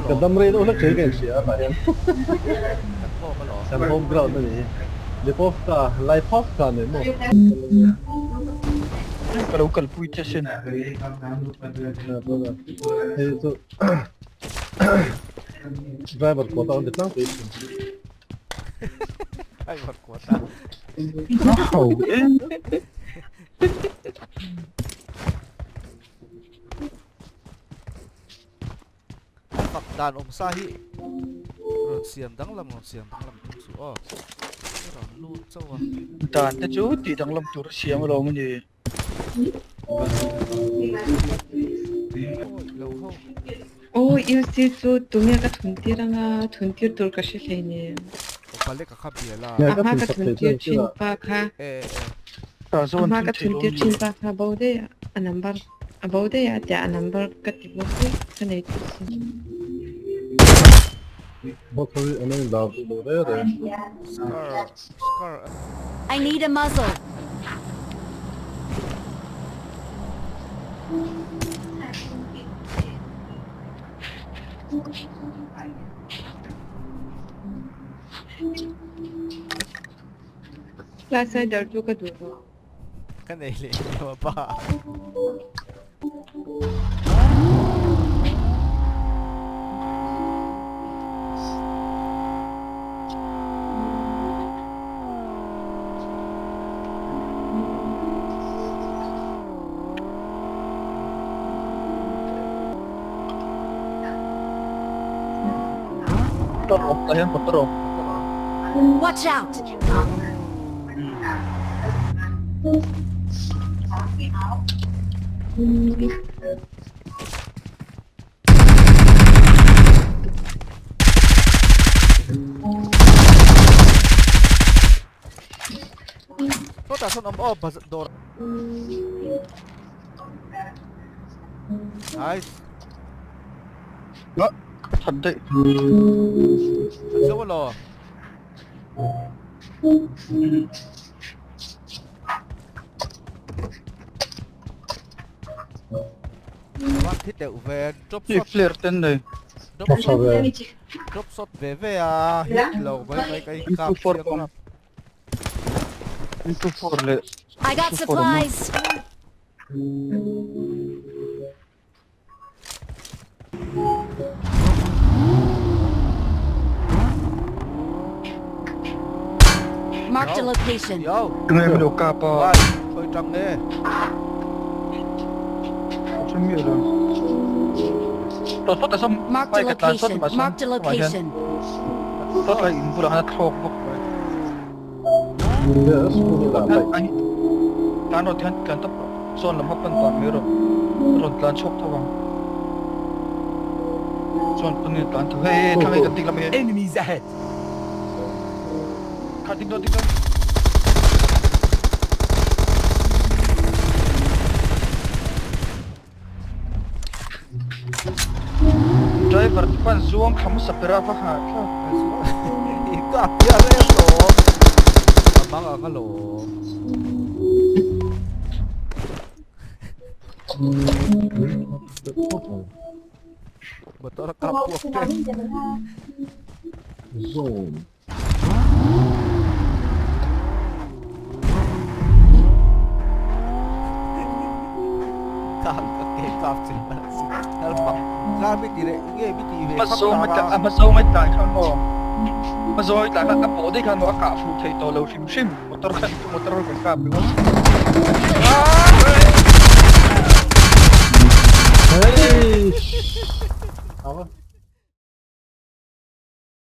Ka dam rei deuh hlek thei ka inhria a tah hian. Kan home ground a ni hi. Lipovka, Laipovka nen maw? Ka lo kalpui che sin. Hei chu driver quota an ti tlangpui thin. Driver quota. Ho e. Fak dan awm sa hi rawn siam danglam rawn siam danglam tum suh aw. I rawn lut chauh a. Dan te chu tih danglam tur a siam alawm a ni. Awi lo ho. Aw UC chu tunge ka thun tir anga thun tir tur ka hre hleinem. Aw pale ka kha bia la. A hma ka thun tir thin pa kha. A hma ka thun tir thin pa kha bo daih a a number a bo daih a tiah a number ka ti bawk daih ka nei tawh si. Scar scar. I need a muzzle. Class rider chu ka duh lo. Ka nei leh lo a pa. Motor awm tah hian motor awm. Watch out! Sawtah sawn awm aw bazar dawr. Nice. Ah, that daih. That zo alaw. Van thi deuh ve drop shot. Flare ten nei. Drop shot ve. Drop shot ve ve a hit lo mai mai kai kap chiang rap. M24 leh I got supplies. Marked a location. Yo. Tunge min lo kap a. Vai, khawi tang nge? Chu mi lo. Tawt tawt a sawm. Marked a location. Marked a location. Tawt lai in bulah khan a thlawk bawk mai. Tlan rawh tihian tlan tawp rawh. Sawn lam kha pan tan mai rawh. A rawn tlan chhuak tho ang. Chuan pawn in tlan tho. Hei hei thlang hei kan tik lam hi. Enemies ahead. Kha ding dawn ding dawn. Driver te pawn zuang thla hmasa ber a va ha thlak. I kap hian reng lawm. A mang ang alawm. Motor a kap puak tep. Zone. Kap ka ke kap che Helpa ka mi ti re nge mi ti ve A hma zawng ai tlai khan maw hma zawng ai tlai khan a pawh daih khan maw a kah fuh thei tawh lo hrim hrim motor khan motor kan kap ringawt.